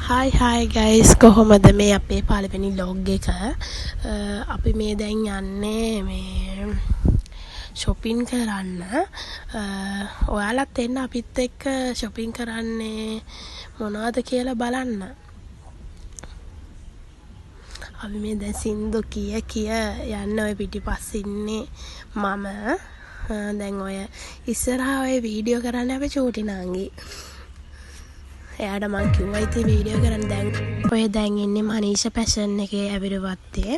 Hi hi guys, කොහොමද මේ අපේ පළවෙනි ව්ලොග් එක? අපි මේ දැන් යන්නේ මේ ෂොපින් කරන්න. ඔයාලත් එන්න අපිත් එක්ක ෂොපින් කරන්නේ මොනවද කියලා බලන්න. අපි මේ දැන් සින්දු කිය කිය යන්න ඔය පිටිපස්සේ ඉන්නේ මම. දැන් ඔය ඉස්සරහා ඔය වීඩියෝ කරන්න අපේ චූටි නංගි. එයාට මං කිව්වා ඉතින් වීඩියෝ කරන්න. දැන් ඔය දැන් ඉන්නේ මනීෂ ෆැෂන් එකේ ඇවිරුවත්තේ.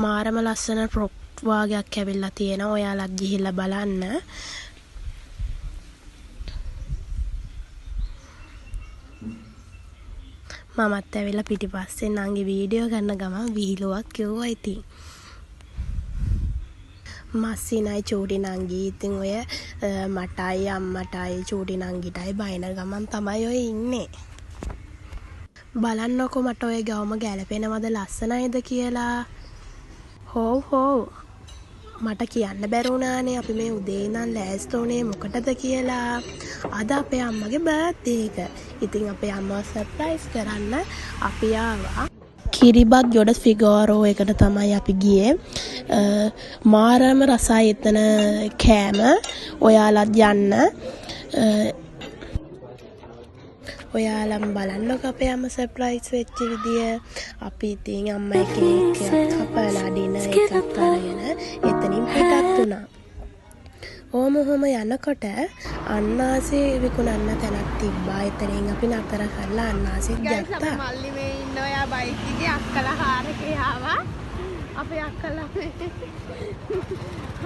මාරම ලස්සන ෆ්‍රොක් වාගයක් ඇවිල්ලා තියෙනවා. ඔයාලත් ගිහිල්ලා බලන්න. මමත් ඇවිල්ලා පිටිපස්සෙන් නංගි වීඩියෝ කරන ගමන් විහිළුවක් කිව්වා ඉතින්. මස්සිනයි චූටි නංගි ඉතින් ඔය මටයි අම්මටයි චූටි නංගිටයි බයින ගමන් තමයි ඔය ඉන්නේ. බලන්නකෝ මට ඔය ගවුම ගැලපෙනවද ලස්සනයිද කියලා. හොව් හොව් මට කියන්න බැරි වුණානේ අපි මේ උදේ ඉඳන් ලෑස්ති වුණේ මොකටද කියලා. අද අපේ අම්මගේ බර්ත්ඩේ එක. ඉතින් අපේ අම්මව සර්ප්‍රයිස් කරන්න අපි ආවා. කිරිබත් ගොඩ ෆිගාරෝ එකට තමයි අපි ගියේ. මාරම රසයි එතන කෑම. ඔයාලත් යන්න. ඔයාලම බලන්නකෝ අපේ අම්මා සර්ප්‍රයිස් වෙච්ච විදිය. අපි ඉතින් අම්මා කේක් එකක් කපලා ඩිනර් එකක් අරගෙන එතනින් පිටත් වුණා. ඔහොම ඔහොම යනකොට අන්නාසි විකුණන්න තැනක් තිබ්බා. එතනින් අපි නතර කරලා අන්නාසිත් ගත්තා. මල්ලි මේ ඉන්න ඔයා බයික් එකේ අක්කලා කාර් එකේ ආවා. අපේ අක්කලා මේ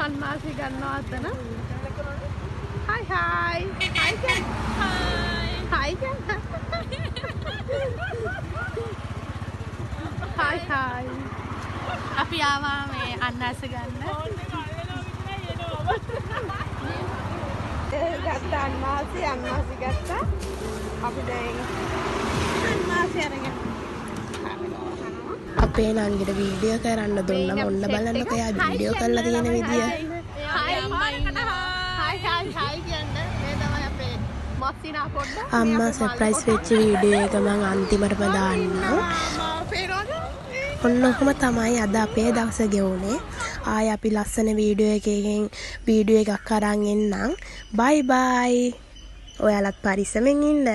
අන්නාසි ගන්නවා අතන. හයි හයි හයි කියන්න. හයි කියන්න. හයි හයි. අපි ආවා මේ අන්නාසි ගන්න. ගත්ත අන්නාසි, අන්නාසි ගත්තා. අපි දැන් අන්නාසි අරගෙන අපේ නංගිට වීඩියෝ කරන්න දුන්නා. ඔන්න බලන්නකෝ එයා වීඩියෝ කරලා තියෙන විදිය. හයි හයි හයි කියන්න. මේ තමයි අපේ මස්සිනා පොඩ්ඩ. අම්මා සර්ප්‍රයිස් වෙච්ච වීඩියෝ එක මං අන්තිමටම දාන්නම්. ඔන්න ඔහොම තමයි අද අපේ දවස ගෙවුනේ. ආයෙ අපි ලස්සන වීඩියෝ එකකින් වීඩියෝ එකක් අරන් එන්නම්. බයි බයි. ඔයාලත් පරිස්සමෙන් ඉන්න.